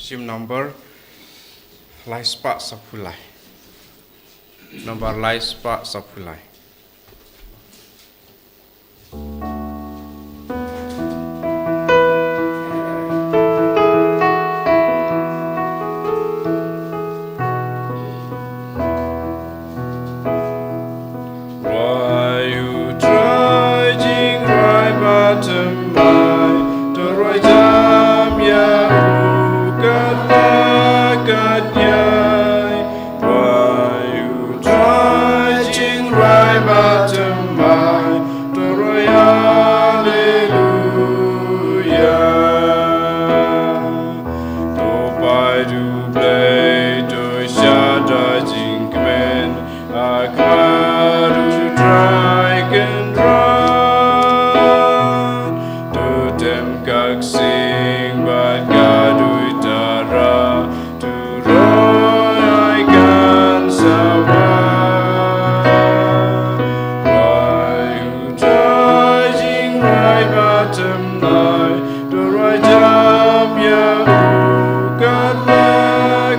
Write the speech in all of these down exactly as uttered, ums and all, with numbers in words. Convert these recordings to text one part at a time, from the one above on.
Shim number lai spah saphew lai. Number lai spah saphew lai. Wai u trai jingrai ba thymmai, to roi jam ïa u katba kat ïai. Wai u trai jingrai ba thymmai, to roi haleluya. To pai to U Blei, to shada jingkmen, ha khmat u Trai Kynrad. To tem ka ksing bad ka duitara, to roi ai kan sawa. Wai u trai jingrai ba thymmai, to roi jam ïa u katba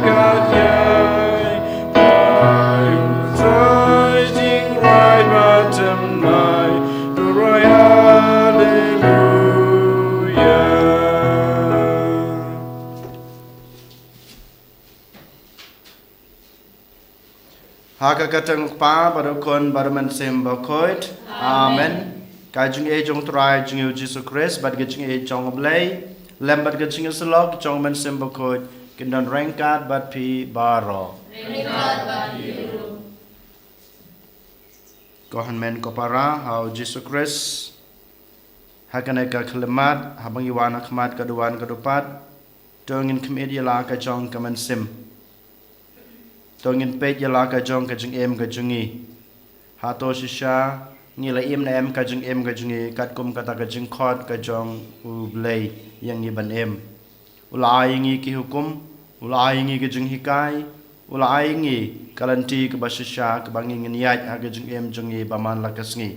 kat ïai. Wai u trai jingrai ba thymmai, to roi haleluya. Ha ka kyrteng u Kpa bad u Khun bad u Mynsiem Bakhuid. Amen. Ka jingïeit jong u Trai jong ngi u Jisu Khrist bad ka jingïeit jong u Blei, lem bad ka jingïasyllok jong u Mynsiem Bakhuid, kin don ryngkat bad phi baroh. Ryngkat bad phi ruh. Ko hynmen ko para ha u Jisu Khrist, ha kane ka khyllipmat, haba ngi wan ha khmat ka duwan ka dupat, to ngin khmih ïa la ka jong ka mynsiem. To ngin peit ïa la ka jong ka jingim ka jong ngi. Hato shisha ngi la im ne em ka jingim ka jong ngi katkum kata ka jingkhot ka jong u Blei ïa ngi ban im. U la ai ïa ngi ki hukum, u la ai ïa ngi ka jinghikai, u la ai ïa ngi ka lynti kaba shisha kaba ngi ngin ïaid ha ka jingim jong ngi ba man la ka sngi.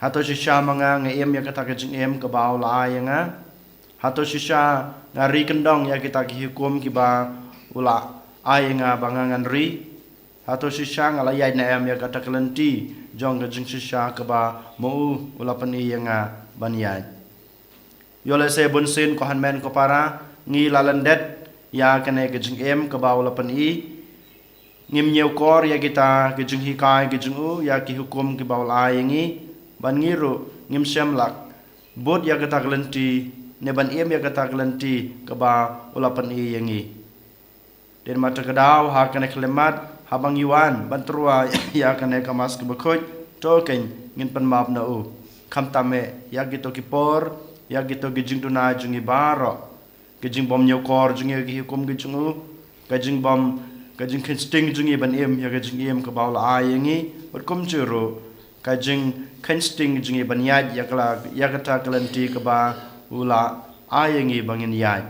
Hato shisha ma nga nga im ïa kata ka jingim kaba u la ai ïa nga? Hato shisha nga ri kyndong ïa kita ki hukum kiba u la ai ïa nga ba nga ngan ri? Hato shisha nga la ïaid ne em ïa kata ka lynti jong ka jingshisha kaba ma u u la pyni ïa nga ban ïaid? Ïoh lehse bunsien ko hynmen ko para ngi la lyndet ïa kane ka jingim kaba u la pyni. Ngim ñiewkor ïa kita ki jinghikai ki jong u, ïa ki hukum kiba u la ai ïa ngi, ban ngi ruh ngim shem lak bud ïa kata ka lynti ne ban im ïa kata ka lynti kaba u la pyni ïa ngi. Dei namar kata ka daw ha kane ka khyllipmat, haba ngi wan ban tyrwa ïa kane ka Mass kaba khuid, to kein ngin pynmap na u. Khamtam eh ïa kito ki por, ïa kito ki jingduna jong ngi baroh. Ka jingbym ñiewkor jong ngi ïa ki hukum ki jong u, ka jingbym, ka jingkheiñ sting jong ngi ban im ïa ka jingim kaba u la ai ïa ngi, bad kumjuh ruh ka jingkheiñ sting jong ngi ban ïaid ïa ka la, ïa kata ka lynti kaba u la ai ïa ngi ba ngin ïaid.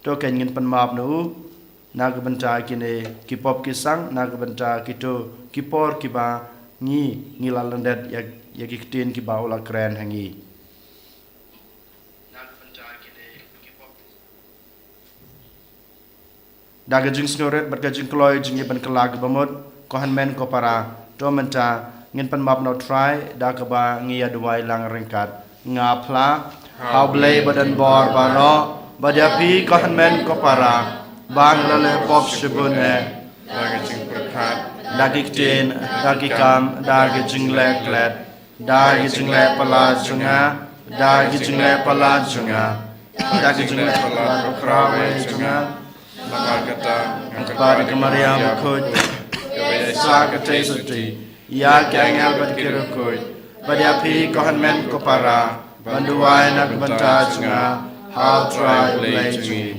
To kein ngin pynmap na u na ka bynta kine ki pop ki sang, na ka bynta kito ki por kiba ngi, ngi la lyndet ïa, ïa ki ktien kiba u la kren ha ngi. Da ka jingsngewrit bad ka jingkloi jong ngi ban kylla kaba mut, ko hynmen ko para, to mynta ngin pynmap na u Trai da kaba ngi ïa duwai lang ryngkat. Nga phla ha u Blei ba don bor baroh, bad ïa phi ko hynmen ko para, ba nga la leh pop shibun eh. Da ka jingpyrkhat, da ki ktien, da ki kam, da ka jingleh klet, da ki jingleh palat jong nga, da ki jingleh palat jong nga, da ki jingleh palat u khraw eh jong nga. Namar kata, nga kyrpad ïa ka Maria bakhuid, kaba ïa sah ka tei sotti, ïa ki angel bad ki riewkhuid, bad ïa phi ko hynmen ko para, ban duwai na ka bynta jong nga ha u Trai u Blei jong ngi.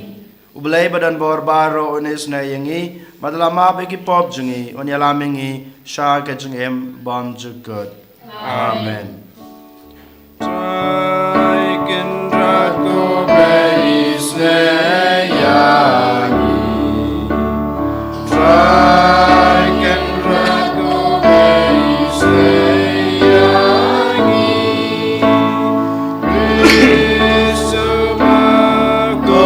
U Blei ba don bor baroh un isynei ïa ngi, bad la map ïa ki pop jong ngi, un ïalam ïa ngi sha ka jingim bymjukut. Amen. Trai Kynrad ko Blei isynei ïa ngi. Trai Kynrad ko Blei isynei ïa ngi. Khrist ba ko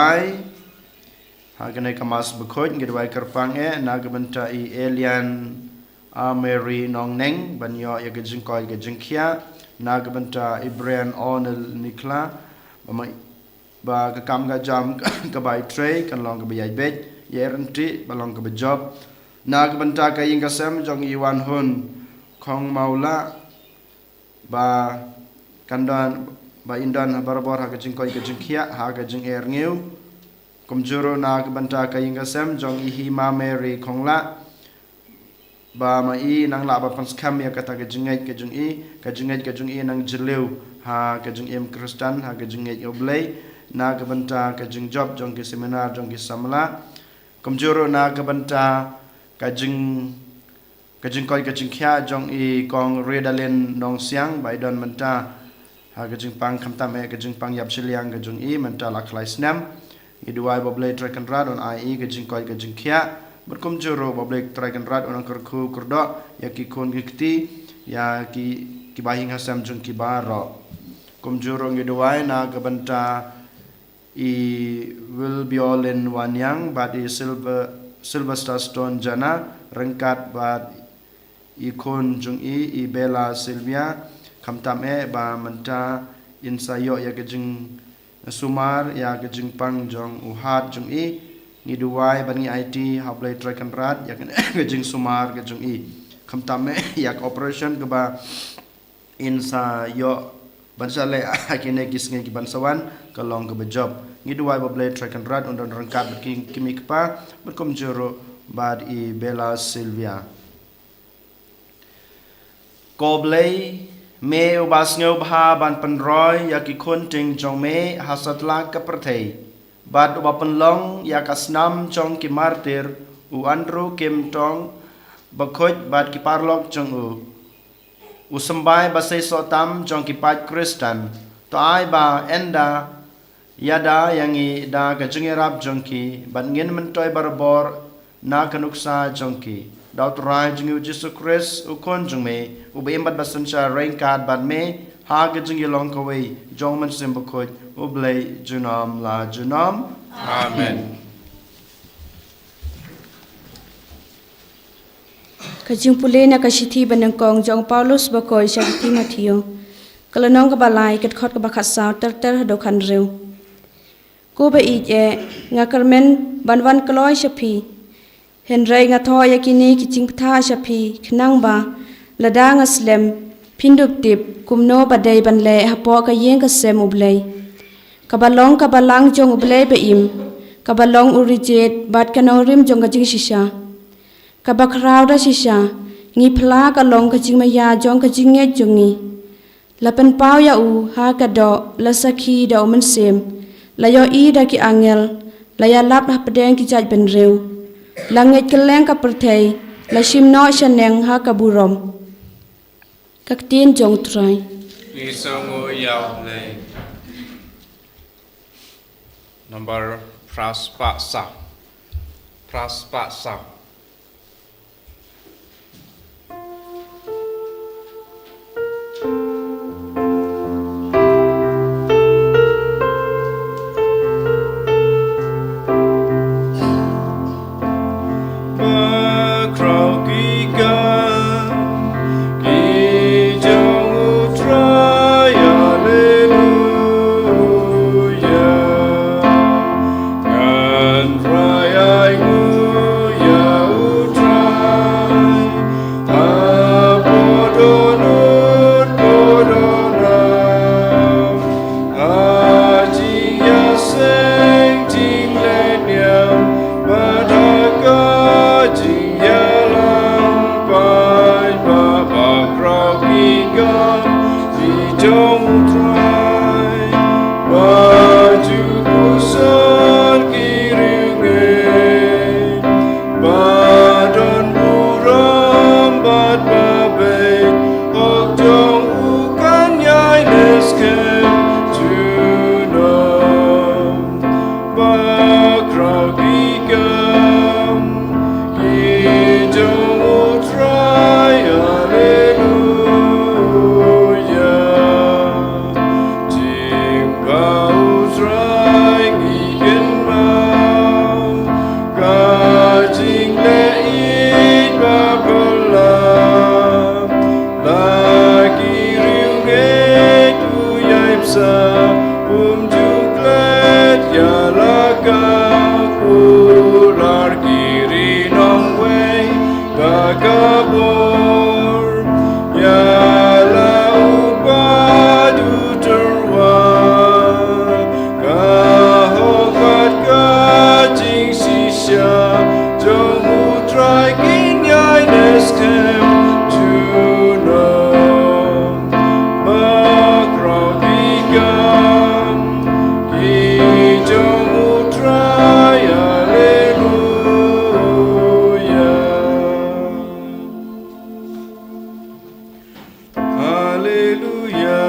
Ai, ha kane ka Mass Bakhuid ngi duwai kyrpang eh na ka bynta i Elian A Mary Nongneng ban ïoh ïa ka jingkoit ka jingkhiah, na ka bynta i Brian Onel Nikla ba ma, ba ka kam ka jam ka bai trei kan long kaba ïaid beit, ïa i Rynti ba long kaba jop, na ka bynta ka ïing ka sem jong i Wan Hun Khong Maula ba kan don, ba in don ha barabor ha ka jingkoit ka jingkhiah ha ka jingerngiu. Kumjuh ruh na ka bynta ka ïing ka sem jong i Hima Mary Khongla ba ma i nang lah ba pynskhem ïa kata ka jingngeit ka jong i, ka jingngeit ka jong i nang jylliew ha ka jingim Khristan, ha ka jingngeit U Blei, na ka bynta ka jingjop jong ki seminar jong ki samla. Kumjuh ruh na ka bynta ka jing, ka jingkoit ka jingkhiah jong i Kong Redalin Nongsiang ba i don mynta ha ka jingpang, khamtam eh ka jingpang ïap shiliang ka jong i mynta la khlai snem. Ngi duwai ba U Blei Trai Kynrad un ai i ka jingkoit ka jingkhiah, bad kumjuh ruh ba U Blei Trai Kynrad un kyrkhu kyrdoh ïa ki khun ki kti, ïa ki, ki bahaïing hasem jong ki baroh. Kumjuh ruh ngi duwai na ka bynta i Wilbiolin Waniang bad i Silver, Sylvester Stone Jana, ryngkat bad i khun jong i, i Bella Sylvia, khamtam eh ba mynta in sa ïoh ïa ka jingsumar ïa ka jingpang jong u hat jong i. Ngi duwai bad ngi aiti ha U Blei Trai Kynrad ïa ka, ka jingsumar ka jong i, khamtam eh ïa ka operation kaba in sa ïoh ban sa leh ha kine ki sngi ki ban sa wan ka long kaba jop. Ngi duwai ba U Blei Trai Kynrad un don ryngkat bad ki, ki kmie ki kpa, bad kumjuh ruh bad i Bella Sylvia. Ko Blei, me uba sngewbha ban pynroi ïa ki khun ting jong me ha satlak ka pyrthei, bad uba pynlong ïa ka snam jong ki martir, u Andrew Kim Tong Bakhuid bad ki paralok jong u, u symbai ba seisoh tam jong ki paid Khristan, to ai ba ynda ïada ïa ngi da ka jingïarap jong ki, bad ngin myntoi barabor na ka nuksa jong ki. Da U Trai jong ngi U Jisu Khrist, U Khun jong me, uba im bad ba synshar ryngkat bad me ha ka jingïalong kawei jong U Mynsiem Bakhuid, U Blei junom la junom. Amen. Ka jingpule na ka shithi banyngkong jong u Paulus bakhuid sha ki Timotheo. Ka lynnong kaba lai, ka dkhot kaba khatsaw ter ter haduh khathynriew. Ko ba ïeit eh, nga kyrmen ban wan kloi sha phi. Hynrei nga thoh ïa kine ki jingpyrta sha phi, khnang ba lada nga slem, phin dup tip kumno ba dei ban leh hapoh ka ïing ka sem U Blei, kaba long ka balang jong U Blei ba im, kaba long u rijied bad ka nongrim jong ka jingshisha. Kaba khraw da shisha, ngi phla ka long ka jingmaïa jong ka jingngeit jong ngi. La pynpaw ïa u ha ka doh, la sakhi da U Mynsiem, la ïohi da ki angel, la ïalap hapdeng ki jaid bynriew, la ngeit kylleng ka pyrthei, la shim noh shaneng ha ka burom. Ka ktien jong U Trai. Ngi sngewnguh ïa U Blei. Number phra spah saw. Phra spah saw. Ka kular ki ri nongwei ba ka bor ïa la u ba du tyrwa. Ka hok bad ka jingshisha jong U Trai kin ïai ne skhem junom. Bakhraw ki kam ki jong U Trai. Haleluya. Haleluya.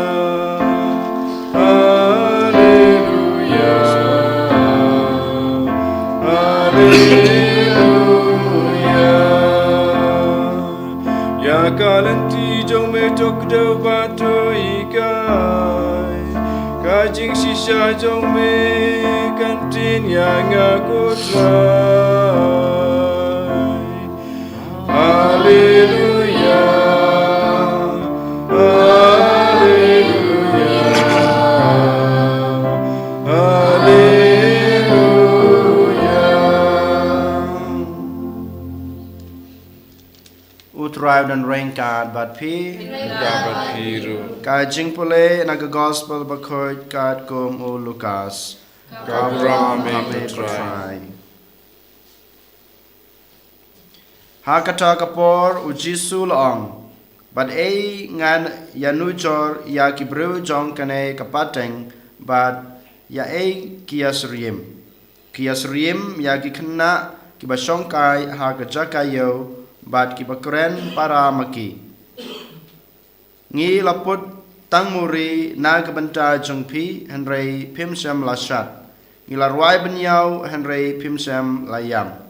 Haleluya. Haleluya. Ïa ka lynti jong me to kdew bad to hikai. Ka jingshisha jong me kan ktien ïa nga, ko Trai. Haleluya. Haleluya. Haleluya. U Trai un ryngkat bad phi. Ryngkat bad phi ruh. Ka jingpule na ka Gospel Bakhuid katkum u Lukas. Ka burom ha me, ko Trai. Ha kata ka por u Jisu u la ong, bad ei ngan ïanujor ïa ki briew jong kane ka pateng, bad ïa ei ki ïasyriem? Ki ïasyriem ïa ki khynnah kiba shongkai ha ka jaka ïew bad kiba kren para ma ki. Ngi la put tang muri na ka bynta jong phi, hynrei phim shym la shad. Ngi la rwai bynñiaw, hynrei phim shym la ïam.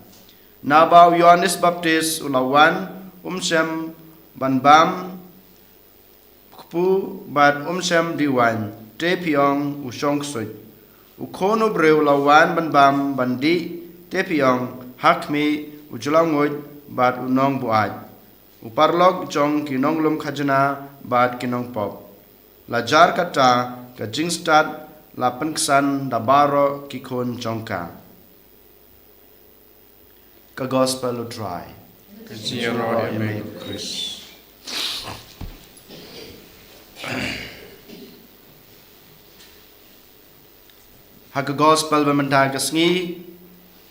Naba u Ïoannis Baptis u la wan, um shym ban bam kpu bad um shym dih waiñ, te phi ong, u shong ksuid. U Khun u briew u la wan ban bam ban dih, te phi ong, ha khmih, u jylliew nguid bad u nongbuaid, u paralok jong ki nonglum khajna bad ki nongpop. La jar kata ka jingstad, la pynksan da baroh ki khun jong ka. Ka Gospel u Trai. Ka jingïaroh ïa me, ko Khrist. Ha ka Gospel ba mynta ka sngi,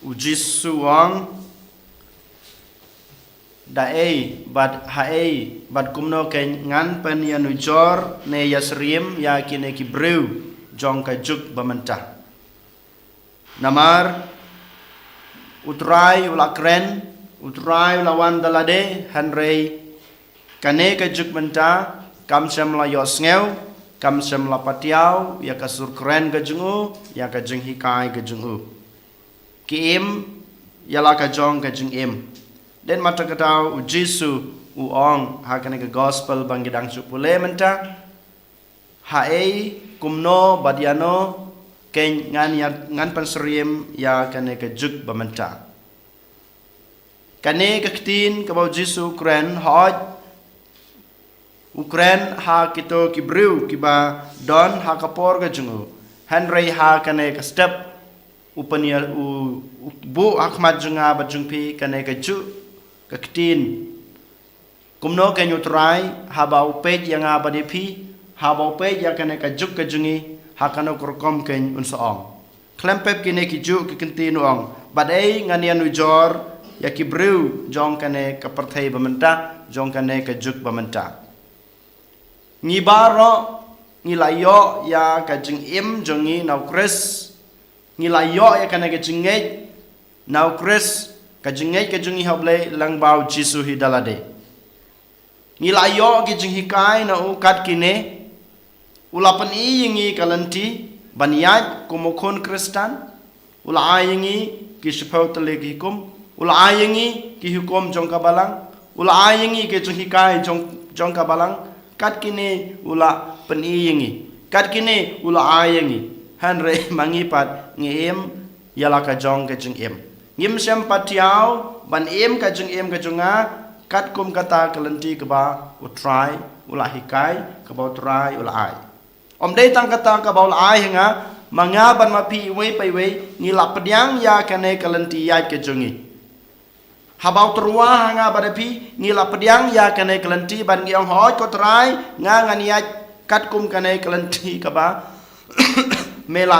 u Jisu u ong, da ei bad ha ei bad kumno kein ngan pynïanujor ne ïasyriem ïa kine ki briew jong ka juk ba mynta? Namar u Trai u la kren, u Trai u la wan da lade, hynrei kane ka juk mynta kam shym la ïohsngew, kam shym la patiaw ïa ka sur kren ka jong u, ïa ka jinghikai ka jong u. Ki im ïa la ka jong ka jingim. Dei na kata ka daw u Jisu u ong ha kane ka Gospel ba ngi dang shu pule mynta, ha ei, kumno bad ïano kein ngan ïa, ngan pynsyriem ïa kane ka juk ba mynta? Kane ka ktien kaba u Jisu u kren, hooid, u kren ha kito ki briew kiba don ha ka por ka jong u. Hynrei ha kane ka step u pynïa-, u, u buh ha khmat jong nga bad jong phi kane ka juk ka ktien. Kumno kein u Trai, haba u peit ïa nga bad ïa phi, haba u peit ïa kane ka juk ka jong ngi, ha kano ka rukom kein un sa ong? Khlem pep kine ki juk ki ktien u ong, bad ei ngan ïanujor ïa ki briew jong kane ka pyrthei ba mynta, jong kane ka juk ba mynta. Ngi baroh ngi la ïoh ïa ka jingim jong ngi na u Khrist. Ngi la ïoh ïa kane ka jingngeit na u Khrist, ka jingngeit ka jong ngi ha u Blei lyngba u Jisu hi da lade. Ngi la ïoh ki jinghikai na u kat kine. U la pyni ïa ngi ka lynti ban ïaid kum u khun Khristan. U la ai ïa ngi ki shiphew tylli ki hukum. U la ai ïa ngi ki hukum jong ka Balang. U la ai ïa ngi ki jinghikai jong, jong ka Balang. Kat kine u la pyni ïa ngi. Kat kine u la ai ïa ngi. Hynrei ma ngi pat ngi im ïa la ka jong ka jingim. Ngim shym patiaw ban im ka jingim ka jong nga katkum kata ka lynti kaba u Trai u la hikai, kaba u Trai u la ai. Ym dei tang kata kaba u la ai ha nga, Ma nga bad ma phi iwei pa iwei ngi la pdiang ïa kane ka lynti ïaid ka jong ngi. Haba u tyrwa ha nga bad ha phi ngi la pdiang ïa kane ka lynti bad ngi ong, hooid ko Trai, nga ngan ïaid katkum kane ka lynti kaba me la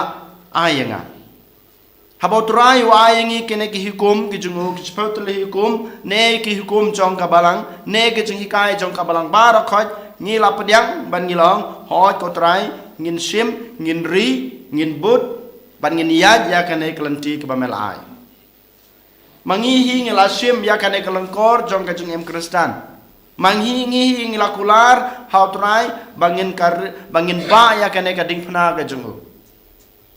ai ïa nga. Haba u Trai u ai ïa ngi kine ki hukum ki jong u, ki shiphew tylli ki hukum, ne ki hukum jong ka Balang, ne ki jinghikai jong ka Balang baroh khoit, ngi la pdiang bad ngi la ong, hooid ko Trai, ngin shim, ngin ri, ngin bud, bad ngin ïaid ïa kane ka lynti kaba me la ai. Ma ngi hi ngi la shim ïa kane ka lyngkor jong ka jingim Khristan. Ma ngi hi ngi hi ngi la kular ha u Trai ba ngin kar, ba ngin bah ïa kane ka diengphna ka jong u.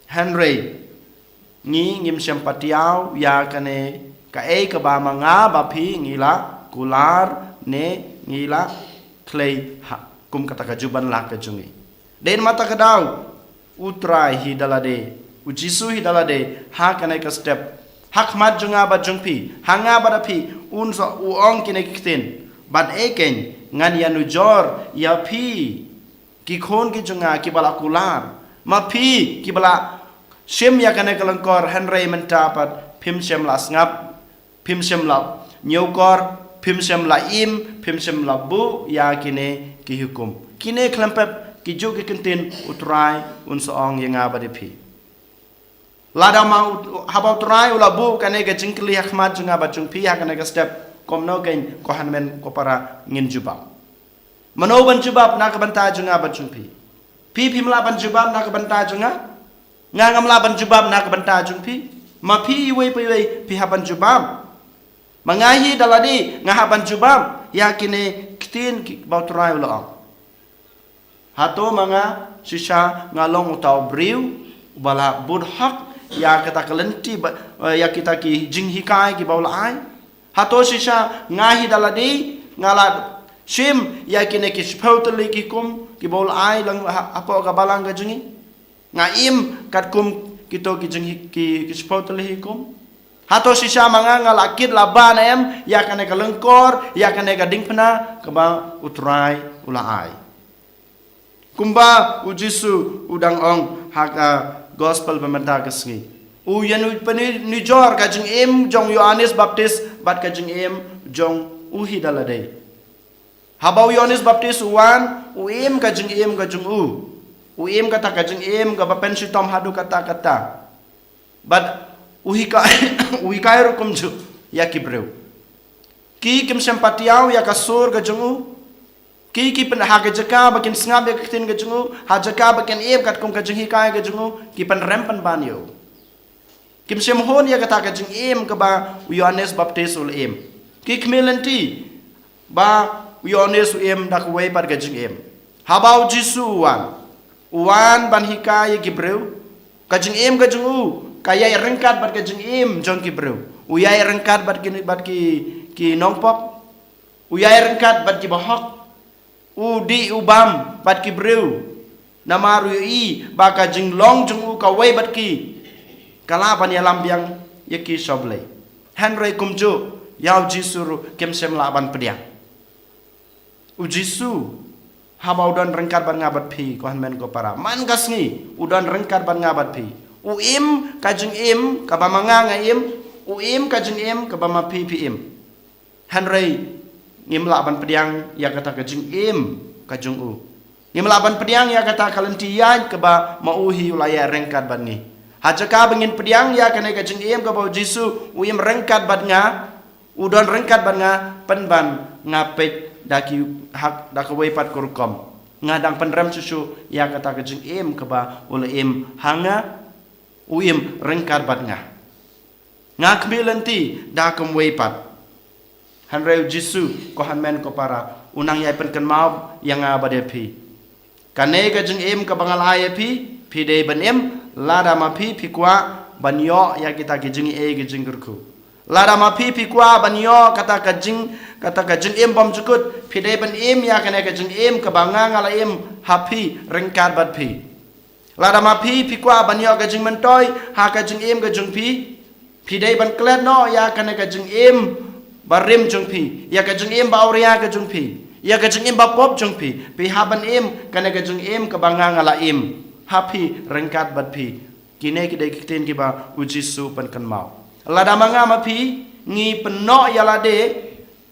Hynrei ngi ngim shym pat ïoh ïa kane kaei kaba ma nga bad phi ngi la kular ne ngi la khlei ha kum kata ka juban lak ka jong ngi. Dei namar kata ka daw u Trai hi da lade, u Jisu hi da lade ha kane ka step, ha khmat jong nga bad jong phi, ha nga bad ha phi, un sa u ong kine ki ktien, bad ei keiñ ngan ïanujor ïa phi, ki khun ki jong nga kiba la kular, ma phi kiba la shim ïa kane ka lyngkor, hynrei mynta pat phim shym la sngap, phim shym la ñiewkor, phim shym la im, phim shym la buh ïa kine ki hukum. Kine khlem pep ki juh ki ktien u Trai un sa ong ïa nga bad ïa phi. Lada ma u, haba u Trai u la buh kane ka jingkylli ha khmat jong nga bad jong phi ha kane ka step, kumno keiñ ko hynmen ko para ngin jubab? Mano ban jubab na ka bynta jong nga bad jong phi? Phi phim lah ban jubab na ka bynta jong nga? Nga ngam lah ban jubab na ka bynta jong phi? Ma phi iwei pa iwei phi hap ban jubab. Ma nga hi da lade nga hap ban jubab ïa kine ki ktien kiba u Trai u la ong. Hato ma nga shisha nga long uta u briew uba la bud hok ïa kata ka lynti ba, eh, ïa kita ki jinghikai kiba u la ai? Hato shisha nga hi da lade nga la shim ïa kine ki shiphew tylli ki hukum kiba u la ai lang ha, hapoh ka Balang ka jong ngi? Nga im katkum kito ki jinghi-, ki, ki shiphew tylli ki hukum? Hato shisha ma nga nga la kit la ban em ïa kane ka lyngkor, ïa kane ka diengphna kaba u Trai u la ai? Kumba u Jisu u dang ong ha ka gospel ba mynta ka sngi, u ïanujor ka jingim jong u Ïoannis Baptist bad ka jingim jong u hi da lade. Haba u Ïoannis Baptist u wan, u im ka jingim ka jong u, u im kata ka jingim kaba pynshitom haduh katta katta. Bad u hikai, u hikai ruh kumjuh ïa ki briew. Ki kim shym pat ïoh ïa ka sur ka jong u. Ki, ki pyn-, ha ka jaka ba kin sngap ïa ka ktien ka jong u, ha jaka ba kin im katkum ka jinghikai ka jong u, ki pynrem pynban ïa u. Kim shym hun ïa kata ka jingim kaba u Ïoannis Baptist u la im. Ki khmih lynti ba u Ïoannis u im da kawei pat ka jingim. Haba u Jisu u wan, u wan ban hikai ïa ki briew. Ka jingim ka jong u ka ïai ryngkat bad ka jingim jong ki briew. U ïai ryngkat bad ki, bad ki, ki nongpop. U ïai ryngkat bad ki bahok. U dih u bam bad ki briew. Namar u ïohi ba ka jinglong jong u kawei bad ki ka lah ban ïalam biang ïa ki sha U Blei. Hynrei kumjuh ïa u Jisu ruh kim shym lah ban pdiang. U Jisu haba u don ryngkat bad nga bad phi, ko hynmen ko para, man ka sngi u don ryngkat bad nga bad phi. U im ka jingim kaba ma nga nga im, u im ka jingim kaba ma phi phi im. Hynrei ngim lah ban pdiang ïa kata ka jingim ka jong u. Ngim lah ban pdiang ïa kata ka lynti ïaid kaba ma u hi u la ïaid ryngkat bad ngi. Ha jaka ba ngin pdiang ïa kane ka jingim kaba u Jisu u im ryngkat bad nga, u don ryngkat bad nga, pynban nga peit da ki hak, da kawei pat ka rukom. Nga dang pynrem shuh shuh ïa kata ka jingim kaba u la im ha nga, u im ryngkat bad nga. Nga khmih lynti da kumwei pat. Hynrei u Jisu, ko hynmen ko para, u nang ïai pynkynmaw ïa nga bad ïa phi. Kane ka jingim kaba nga la ai ïa phi, phi dei ban im, lada ma phi phi kwah ban ïoh ïa kita ki jingaiei ki jingkyrkhu. Lada ma phi phi kwah ban ïoh kata ka jing, kata ka jingim bymjukut, phi dei ban im ïa kane ka jingim kaba nga nga la im ha phi ryngkat bad phi. Lada ma phi phi kwah ban ïoh ka jingmyntoi ha ka jingim ka jong phi, phi dei ban klet noh ïa kane ka jingim barim jong phi, ïa ka jingim ba awria ka jong phi, ïa ka jingim bapop jong phi. Phi hap ban im kane ka jingim kaba nga nga la im. ha phi ryngkat bad phi. Kine ki dei ki ktien kiba u Jisu u pynkynmaw. Lada ma nga ma phi ngi pynnoh ïa lade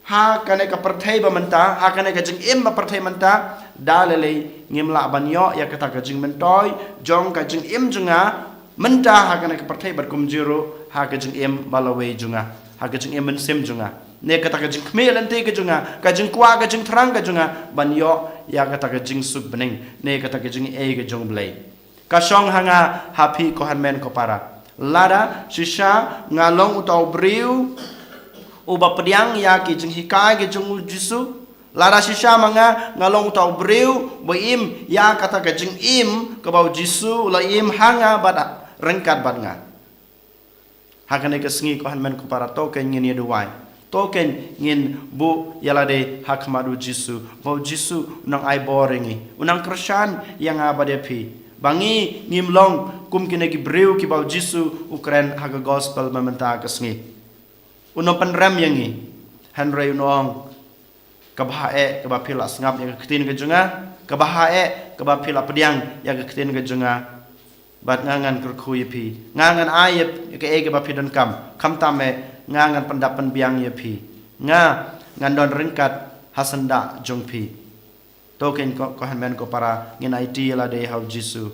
ha kane ka pyrthei ba mynta, ha kane ka jingim ba pyrthei mynta, da lei lei ngim lah ban ïoh ïa kata ka jingmyntoi jong ka jingim jong nga mynta ha kane ka pyrthei bad kumjuh ruh ha ka jingim ba lawei jong nga, ha ka jingim mynsiem jong nga. Ne kata ka jingkhmih lynti ka jong nga, ka jingkwah ka jingthrang ka jong nga ban ïoh ïa kata ka jingsuk bneng, ne kata ka jingaiei ka jong U Blei. Ka shong ha nga, ha phi ko hynmen ko para. Lada shisha nga long uta u briew uba pdiang ïa ki jinghikai ki jong u Jisu, lada shisha ma nga nga long uta u briew ba im ïa kata ka jingim kaba u Jisu u la im ha nga bad ryngkat bad nga. Ha kane ka sngi ko hynmen ko para, to kein ngin ïa duwai. To kein ngin buh ïa lade ha khmat u Jisu, ba u Jisu u nang ai bor ïa ngi, u nang kyrshan ïa nga bad ïa phi, ba ngi ngim long kum kine ki briew kiba u Jisu u kren ha ka gospel mynta ka sngi. U nang pynrem ïa ngi. Hynrei u nang ong, kaba heh kaba phi la sngap ïa ka ktien ka jong nga, kaba heh kaba phi la pdiang ïa ka ktien ka jong nga. Bad nga ngan kyrkhu ïa phi, nga ngan ai ïa kaei kaba phi donkam, khamtam eh nga ngan pyndap pynbiang ïa phi. Nga ngan don ryngkat ha syndah jong phi. To kein ko, ko hynmen ko para, ngin aiti ïa lade ha u Jisu.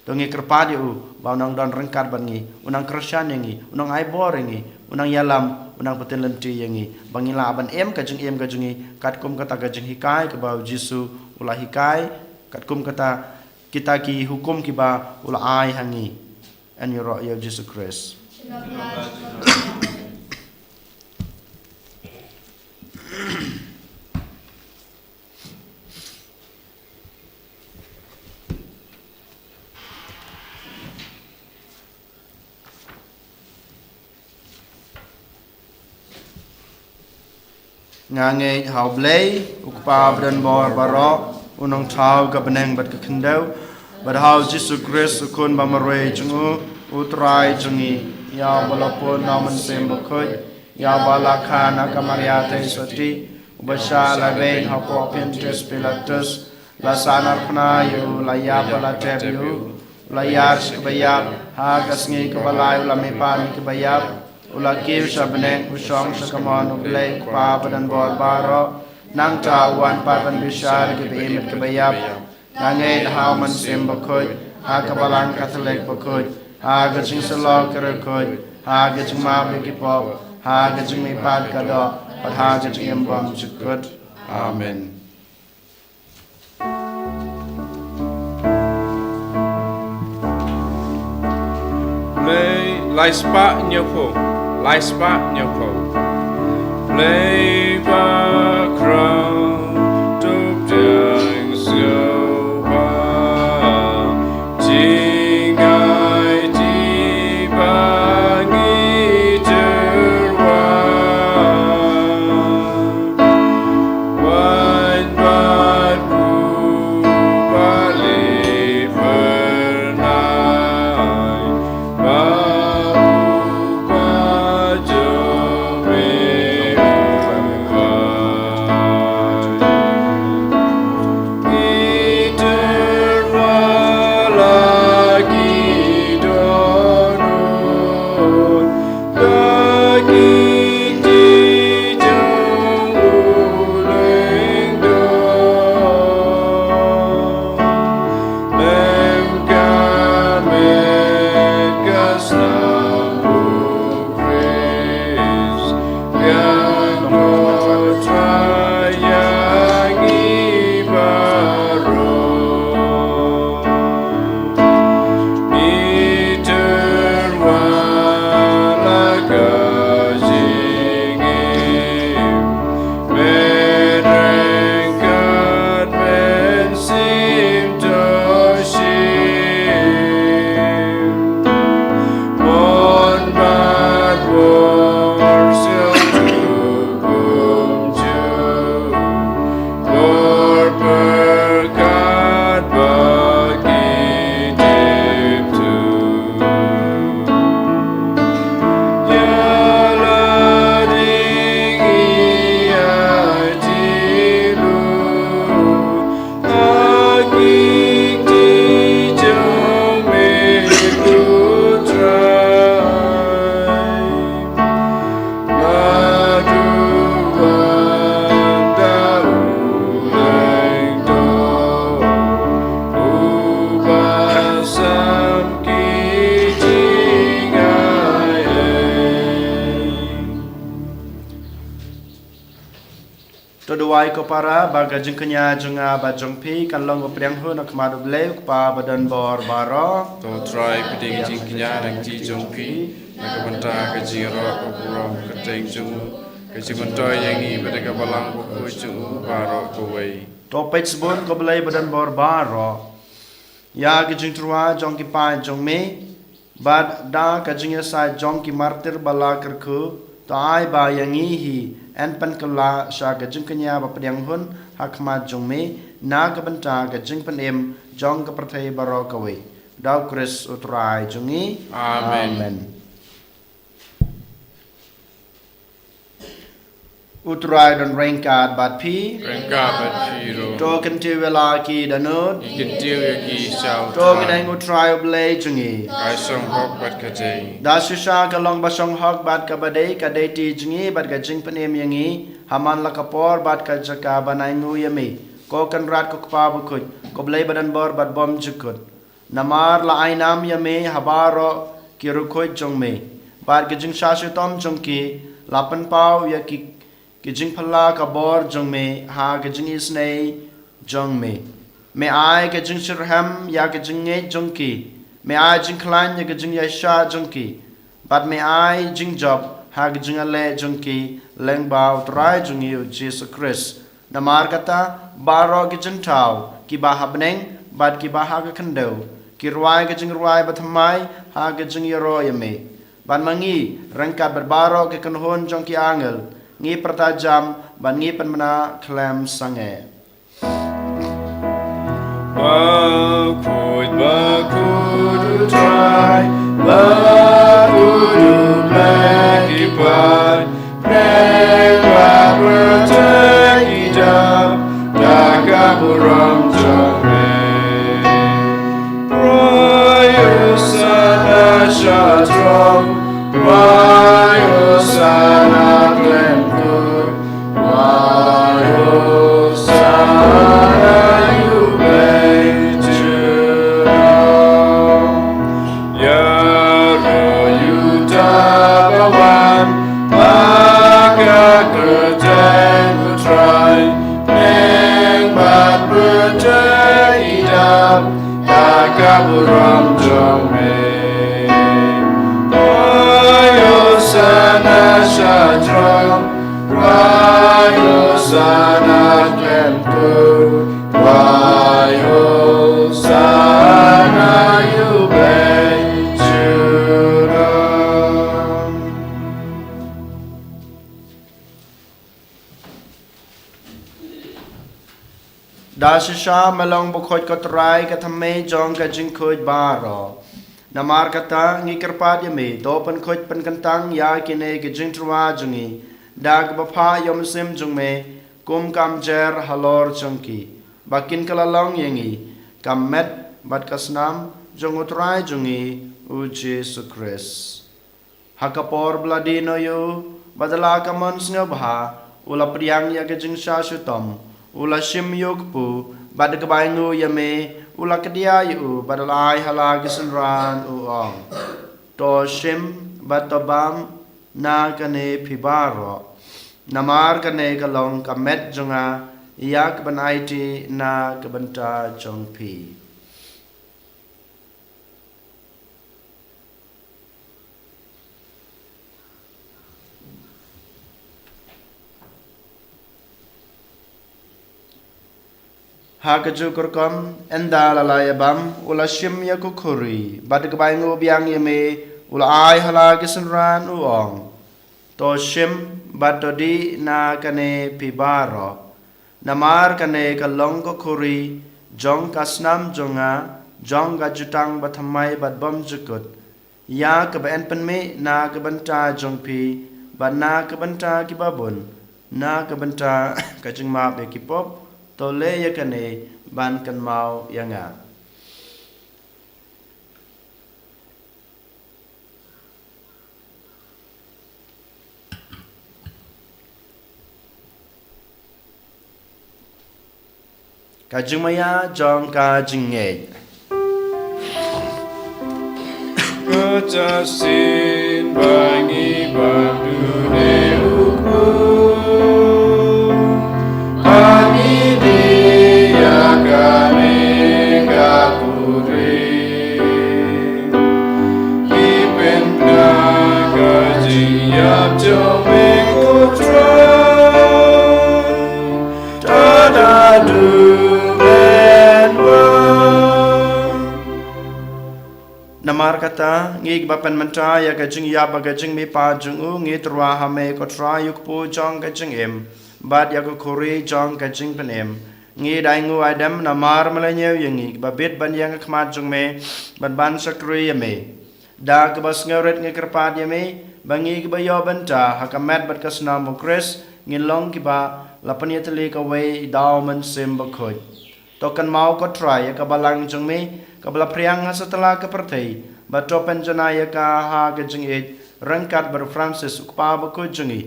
To ngi kyrpad ïa u ba u nang don ryngkat bad ngi, u nang kyrshan ïa ngi, u nang ai bor ïa ngi, u nang ïalam, u nang pynlynti ïa ngi, ba ngin lah ban im ka jingim ka jong ngi katkum kata ka jinghikai kaba u Jisu u la hikai, katkum kata kita ki hukum kiba u la ai ha ngi. Yn ïaroh ïa u Jisu Khrist. Nga ngeit ha u Blei, u Kpa badonbor baroh, u nongthaw ka bneng bad ka khyndew, bad ha u Jisu Khrist u Khun ba marwei jong u, u Trai jong ngi, ïa uba la pun na u Mynsiem Bakhuid, ïa uba la kha na ka Maria Theisotti, uba shah lehbeiñ hapoh Pontius Pilatus, la sahnarphna ïa u, la ïap bad la tep ïa u, u la ïar sha kaba ïap, ha ka sngi kaba lai u la mihpat na kiba ïap, u la kiew sha bneng, u shong sha kamon u Blei u Kpa badonbor baroh. Nangta u wan pat ban bishar ïa kiba im bad kiba ïap. Nga ngeit ha u Mynsiem Bakhuid, ha ka Balang Katholik bakhuid, ha ka jingsyllok ka riewkhuid, ha ka jingmap ïa ki pop, ha ka jingmihpat ka doh, bad ha ka jingim bymjukut. Amen. Blei, lai spah hynñiewphew, lai spah hynñiewphew. Blei bakhraw, to pdiang sngewbha, jngai dih ba ngi tyrwa. Wan bad u ba liver nai, ba u ba jong me. To duwai ko para ba ka jingkñia jong nga bad jong phi kan long ba pdiang hun ha khmat U Blei U Kpa ba don bor baroh. To Trai, pdiang jingkñia na ka kti jong phi, na ka bynta ka jingïaroh ka burom ka kyrteng jong u, ka jingmyntoi ïa ngi bad ka balang bakhuid jong u baroh kawei. To peit sbun ko Blei ba don bor baroh ïa ka jingtyrwa jong ki paid jong me, bad da ka jingïasaid jong ki martir ba la kyrkhu, to ai ba ïa ngi hi yn pynkylla sha ka jingkñia ba pdiang hun ha khmat jong me, na ka bynta ka jingpynim jong ka pyrthei baroh kawei. Da U Khrist U Trai jong ngi. Amen. Amen. U Trai don ryngkat bad phi. Ryngkat bad phi ruh. To kyntiew ïa la ki dohnud. Ngi kyntiew ïa ki sha U Trai. To kyneng U Trai U Blei jong ngi. Ka shong hok bad ka dei. Da shisha ka long ba shong hok bad kaba dei ka dei ti jong ngi bad ka jingpynim ïa ngi ha man la ka por bad ka jaka ban ainguh ïa me, ko Kynrad ko Kpa bakhuid, ko Blei ba don bor bad bymjukut. Namar la ai nam ïa me ha baroh ki riewkhuid jong me, bad ki jingshah shitom jong ki, la pynpaw ïa ki, ki jingphylla ka bor jong me ha ka jingisynei jong me. Me ai ka jingshitrhem ïa ka jingngeit jong ki, me ai jingkhlaiñ ïa ka jingïaishah jong ki, bad me ai jingjop ha ka jingïaleh jong ki lyngba U Trai jong ngi U Jisu Khrist. Namar kata, baroh ki jingthaw kiba ha bneng bad kiba ha ka khyndew ki rwai ka jingrwai bathymmai ha ka jingïaroh ïa me. Bad ma ngi, ryngkat bad baroh ki kynhun jong ki angel, ngi pyrta jam bad ngi pynbna khlem sangeh. Bakhuid, bakhuid U Trai, bakhuid U Blei ki paid, bneng bad pyrthei ki dap da ka burom jong me. Rwai hosana sha throne, rwai hosana khlem kur, rwai hosana ïa U Blei jong ngi. Ïaroh ïa uta ba wan ha ka kyrteng U Trai, bneng bad pyrthei ki dap da ka burom jong me. Rwai hosana sha throne, rwai hosana khlem kur, rwai hosana ïa U Blei jong ngi. Da shisha me long bakhuid ko Trai, ka thymmei jong ka jingkhuid baroh. Namar kata ngi kyrpad ïa me, to pynkhuid pynkyntang ïa kine ki jingtyrwa jong ngi da kaba phah ïa u mynsiem jong me, kum ka mjer halor jong ki, ba kin kylla long ïa ngi ka met bad ka snam jong U Trai jong ngi U Jisu Khrist. Ha ka por ba la die noh ïa u, bad da la ka mon sngewbha, u la pdiang ïa ka jingshah shitom, u la shim ïa u kpu, bad da kaba ainguh ïa me, u la kdiah ïa u, bad da la ai ha la ki synran, u ong: To shim bad to bam na kane phi baroh, namar kane ka long ka met jong nga, ïa kaban aiti na ka bynta jong phi. Ha kajuh ka rukom, ynda la la ïa bam, u la shim ïa ka khuri, bad da kaba ainguh biang ïa me, u la ai ha la ki synran, u ong: To shim bad to dih na kane phi baroh, namar kane ka long ka khuri jong ka snam jong nga, jong ka jutang bathymmai bad bymjukut, ïa kaba yn pynmih na ka bynta jong phi bad na ka bynta kiba bun, na ka bynta ka jingmap ïa ki pop. To leh ïa kane ban kynmaw ïa nga. Ka jingmaïa jong ka jingngeit. Ka jingïaseng ba ngi bam dune u kpu. Kata, ngi kiba pynmynta ïa ka jingïap bad ka jingmihpat jong u, ngi tyrwa ha me ko Trai, u kpu jong ka jingim bad ïa ka khuri jong ka jingpynim. Ngi da ainguh aidem namar me la ñiew ïa ngi kiba bit ban ïeng ha khmat jong me bad ban shakri ïa me. Da kaba sngewrit ngi kyrpad ïa me ba ngi kiba ïoh bynta ha ka met bad ka snam u Khrist, ngin long kiba la pynïatylli kawei da u Mynsiem Bakhuid. To kynmaw ko Trai ïa ka balang jong me kaba la phriang ha satlak ka pyrthei, bad to pynjanai ïa ka ha ka jingïeit ryngkat bad u Francis u Kpa Bakhuid jong ngi,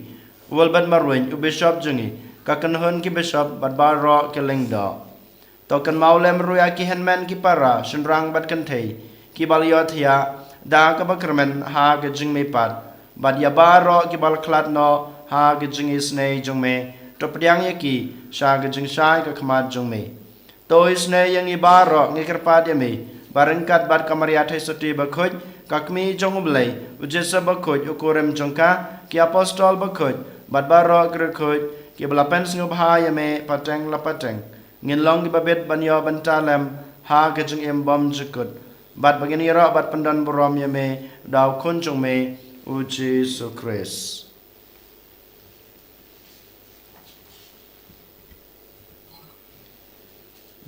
u Wilbert Marwein u Bishop jong ngi, ka kynhun ki Bishop bad baroh ki lyngdoh. To kynmaw lem ruh ïa ki hynmen ki para, shynrang bad kynthei kiba la ïohthiah da kaba kyrmen ha ka jingmihpat, bad ïa baroh kiba la khlad noh ha ka jingisynei jong me, to pdiang ïa ki sha ka jingshai ka khmat jong me. To isynei ïa ngi baroh, ngi kyrpad ïa me ba ryngkat bad ka Maria Theisotti Bakhuid, ka Kmie jong u Blei, u Joseph Bakhuid u kurim jong ka, ki Apostol Bakhuid bad baroh ki riewkhuid kiba la pynsngewbha ïa me pateng la pateng, ngin long kiba bit ban ïoh bynta lem ha ka jingim bymjukut, bad ba ngin ïaroh bad pyndonburom ïa me da u Khun jong me u Jisu Khrist.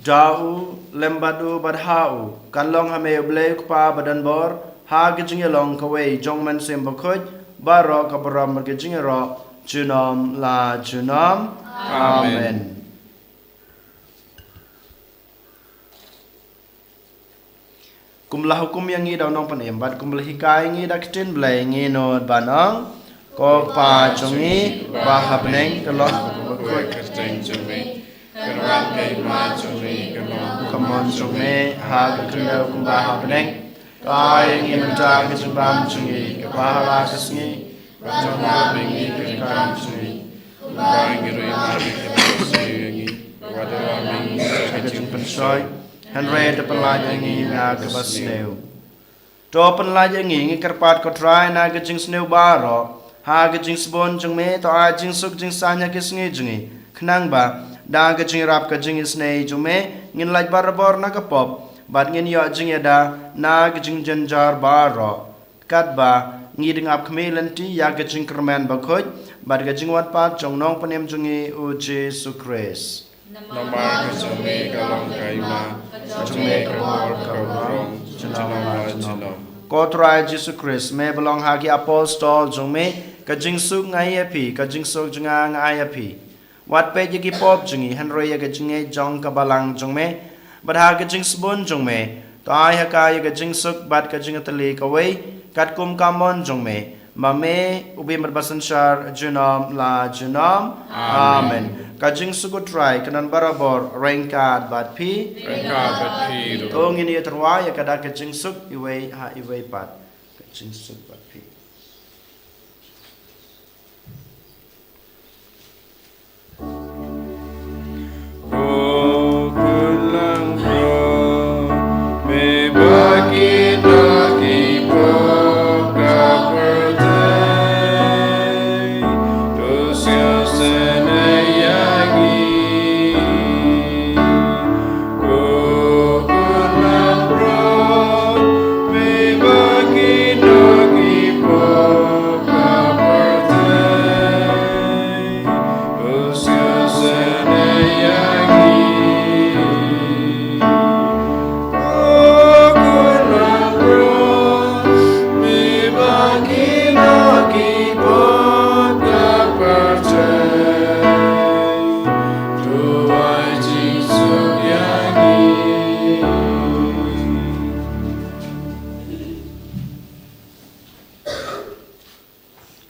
Da u, lem bad u, bad ha u, kan long ha me u Blei u Kpa badonbor, ha ka jingïalong kawei jong u Mynsiem Bakhuid, baroh ka burom bad ka jingïaroh junom la junom. Amen. Amen. Kum la hukum ïa ngi da u Nongpynim bad kum la hikai ïa ngi da ka ktien Blei, ngi nud ban ong: Ko Kpa jong ngi ba ha bneng, ka long bakhuid ka kyrteng jong me. Ka wan ka hima jong me, ka long ka mon jong me ha ka khyndew kumba ha bneng. Ka ai ïa ngi mynta ka jingbam jong ngi kaba ha la ka sngi, bad to map ïa ngi ki kam jong ngi, kumba ngi ruh ngi map ïa ki ba sniew ïa ngi. Wat la mih ngi sha ka jingpynshoi, hynrei to pynlait ïa ngi na kaba sniew. To pynlait ïa ngi, ngi kyrpad ko Trai, na ka jingsniew baroh, ha ka jingsbun jong me, to ai jingsuk jingsaiñ ha ki sngi jong ngi, khnang ba da ka jingïarap ka jingisynei jong me, ngin lait barabor na ka pop bad ngin ïoh jingïada na ka jingjynjar baroh. Katba ngi dang ap khmih lynti ïa ka jingkyrmen bakhuid bad ka jingwan pat jong u Nongpynim jong ngi u Jisu Khrist. Namar ka jong me ka long ka hima, ka jong me ka bor, ka burom, junom la junom. Ko Trai Jisu Khrist, me ba la ong ha ki apostol jong me: Ka jingsuk nga ai ïa phi, ka jingsuk jong nga nga ai ïa phi. Wat peit ïa ki pop jong ngi, hynrei ïa ka jingngeit jong ka balang jong me. Bad ha ka jingsbun jong me, to ai ha ka ïa ka jingsuk bad ka jingïatylli kawei, katkum ka mon jong me, ma me u bym bad ba synshar junom la junom. Amen. Amen. Ka jingsuk u Trai kan don barabor ryngkat bad phi. Ryngkat bad phi ruh. To ngin ïatyrwa ïa ka da ka jingsuk iwei ha iwei pat. Ka jingsuk bad phi.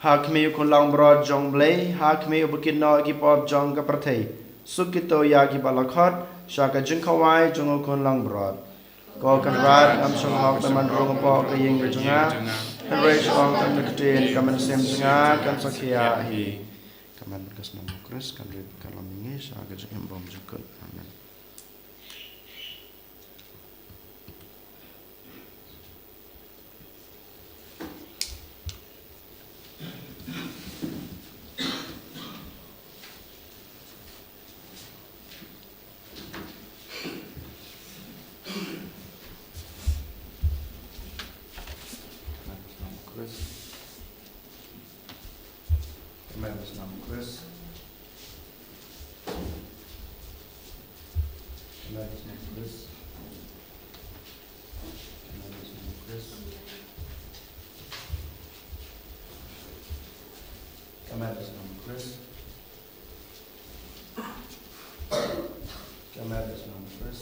Ha khmih u Khun Langbrot jong u Blei, ha khmih uba kit noh ïa ki pop jong ka pyrthei, suk kito ïa kiba la khot sha ka jingkhawai jong u Khun Langbrot. Ko Kynrad, ngam shym hok ban rung hapoh ka ïing ka jong nga, hynrei shu ong tang ka ktien, ka mynsiem jong nga kan sa khiah hi. Ka met bad ka snam u Khrist kan rit kan lam ïa ngi sha ka jingim bymjukut. Amen. Ka met bad sngewbha u Khrist. Ka met bad sngewbha u Khrist. Ka met bad sngewbha u Khrist. Ka met bad sngewbha u Khrist. Ka met bad sngewbha u Khrist.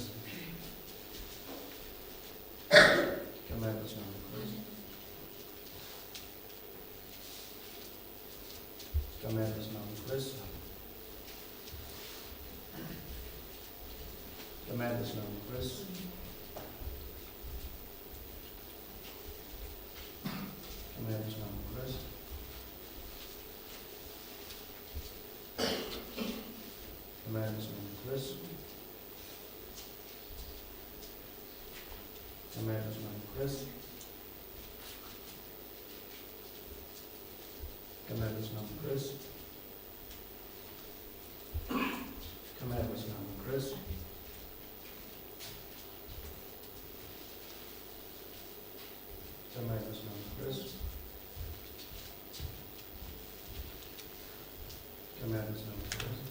Ka met bad sngewbha u Khrist. Ka met bad sngewbha u Khrist. Ka met bad sngewbha u Khrist. Ka met bad sngewbha u Khrist. Ka met bad sngewbha u Khrist. Ka met bad sngewbha u Khrist. Ka met bad sngewbha u Khrist. Ka met bad sngewbha u Khrist. Ka met bad sngewbha u Khrist. Ka met bad sngewbha u Khrist.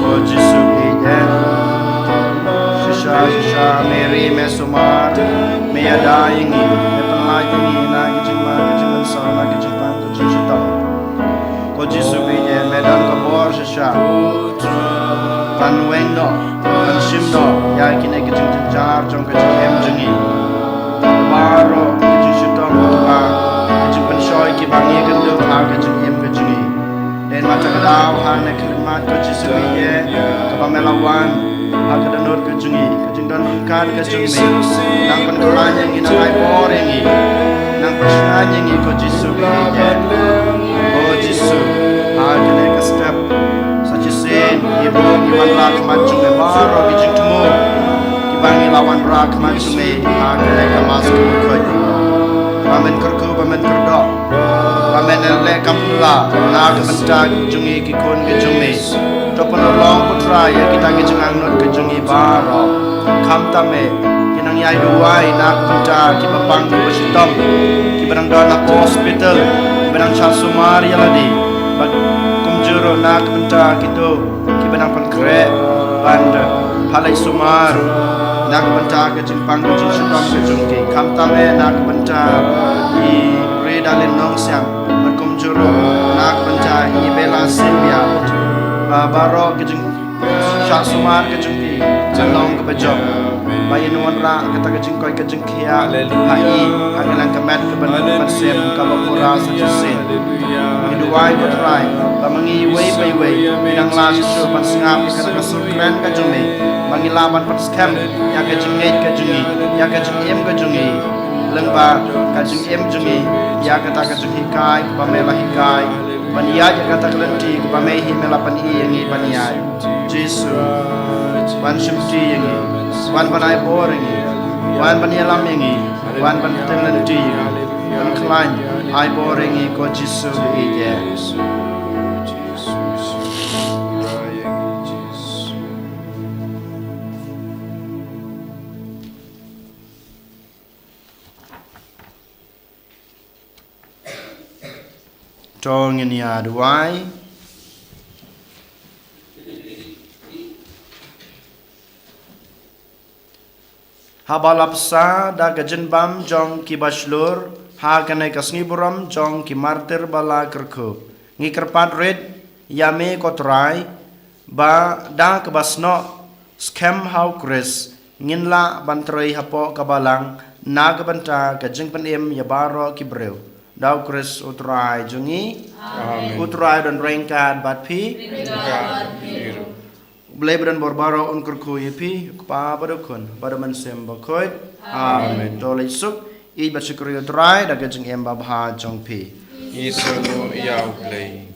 Ko Jisu phi ïeit. Shisha, shisha, Mary, me sumar, me ïada ïa ngi, me pynlait ïa ngi na ki jingma, ki jingpynsaw, na ki jingpang, ki jingshitom. Ko Jisu phi ïeit, me don ka bor shisha ban weng noh, ban shim noh ïa kine ki jingjynjar jong ka jingim jong ngi. Baroh ki jingshitom, kiba, ki jingpynshoi kiba ngi kynduh ha ka jingim ka jong ngi. Dei na kata ka daw ha kane ka khlieh mat ko Jisu phi ïeit, kaba me la wan ha ka dohnud ka jong ngi, ka jingdon ryngkat ka jong me. Nang pynkhlaiñ ïa ngi, nang ai bor ïa ngi, nang pynshngaiñ ïa ngi ko Jisu phi ïeit. Ko Jisu, ha kane ka step sa shisien ngi buh ngi wanrah ha khmat jong me baroh ki jingthmu kiba ngi Ba wanrah khmat jong me ha kane ka Mass kaba khuid. Ba men kyrkhu, ba men kyrdoh, ba men leh kam pla na ka bynta jong ngi ki khun ka jong me. To pynlong, ko Trai, ïa kita ki jingangnud ka jong ngi baroh. Khamtam me, ngi nang ïai duwai na ka bynta kiba pang kiba shitom, kiba dang don ha hospital, kiba dang shah sumar ïa lade. Bad kumjuh ruh na ka bynta kito kiba dang pynkhreh ban da pynleit sumar na ka bynta ka jingpang ka jingshitom ka jong ki. Khamtam eh na ka bynta i Rida Lin Nongsiang, bad kumjuh ruh na ka bynta i Bella Sylvia, ba baroh ka jingshah sumar ka jong ki ka long kaba jop. Ba ïa wanrah kata ka jingkoit ka jingkhiah ha i, ha ka liang ka met kaba mynsiem kaba pura sa shisien. Ngi duwai, ko Trai, ba ma ngi iwei pa iwei ngi nang lah shuh shuh ban sngap ïa kata ka sur kren ka jong me, ba ngi lah ban pynskhem ïa ka jingngeit ka jong ngi, ïa ka jingim ka jong ngi, lyngba ka jingim jong ngi ïa kata ka jinghikai kaba me la hikai, ban ïaid ïa kata ka lynti kaba me hi me la pyni ïa ngi ban ïaid. Jisu, wan shimti ïa ngi, wan ban ai bor ïa ngi, wan ban ïalam ïa ngi, wan ban pynlynti ïa ngi, ban khlaiñ, ai bor ïa ngi, ko Jisu, ïeit. To ngin ïa duwai. Haba la pynsa da ka jingbam jong ki bashlur ha kane ka sngi burom jong ki martir ba la kyrkhu, ngi kyrpad rit ïa me, ko Trai, ba da kaba snoh skhem ha u Khrist ngin lah ban trei hapoh ka balang na ka bynta ka jingpynim ïa baroh ki briew. Da u Khrist u Trai jong ngi. Amen. U Trai don ryngkat bad phi. Ryngkat bad phi ruh. U Blei ba don bor baroh un kyrkhu ïa phi, u Kpa bad u Khun bad u Mynsiem Bakhuid. Amen. To leit suk, ïeit bad shukri ïa u Trai da ka jingim babha jong phi. Ngi sngewbha ïa u Blei.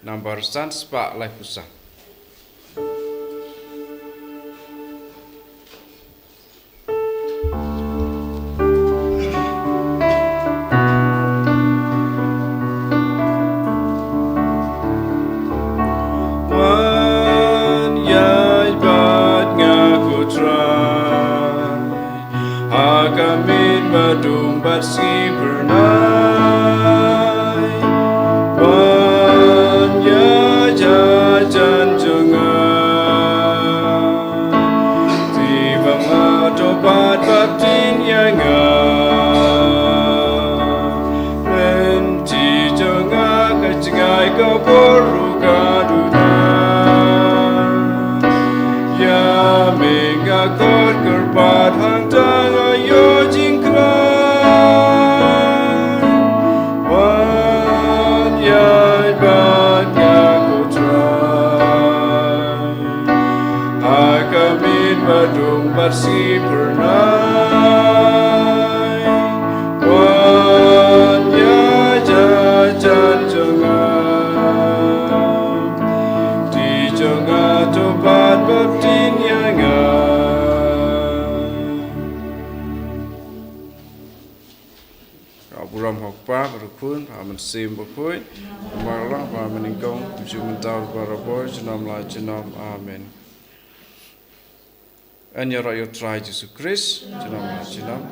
Nambar san spah laiphew san. Wan ïaid bad nga, ko Trai, ha ka miet ba dum bad sngi phyrnai. Wan ïaid hajan jong nga, te ba nga to pat baptis ïa nga. Lynti jong nga ka jngai ka bor ruh ka duna. Ïa me nga khot kyrpad hangta nga ïoh jingkyrkhu. Wan ïaid bad nga, ko Trai, ha ka miet ba dum bad sngi phyrnai. Wan ïaid hajan jong nga, te jong nga to pat baptis ïa nga. Ka burom ha u Kpa bad u Khun bad u Mynsiem Bakhuid. Namar ba mynnyngkong, kumjuh mynta, barabor, junom la junom. Amen. Yn ïaroh ïa u Trai Jisu Khrist, junom la junom.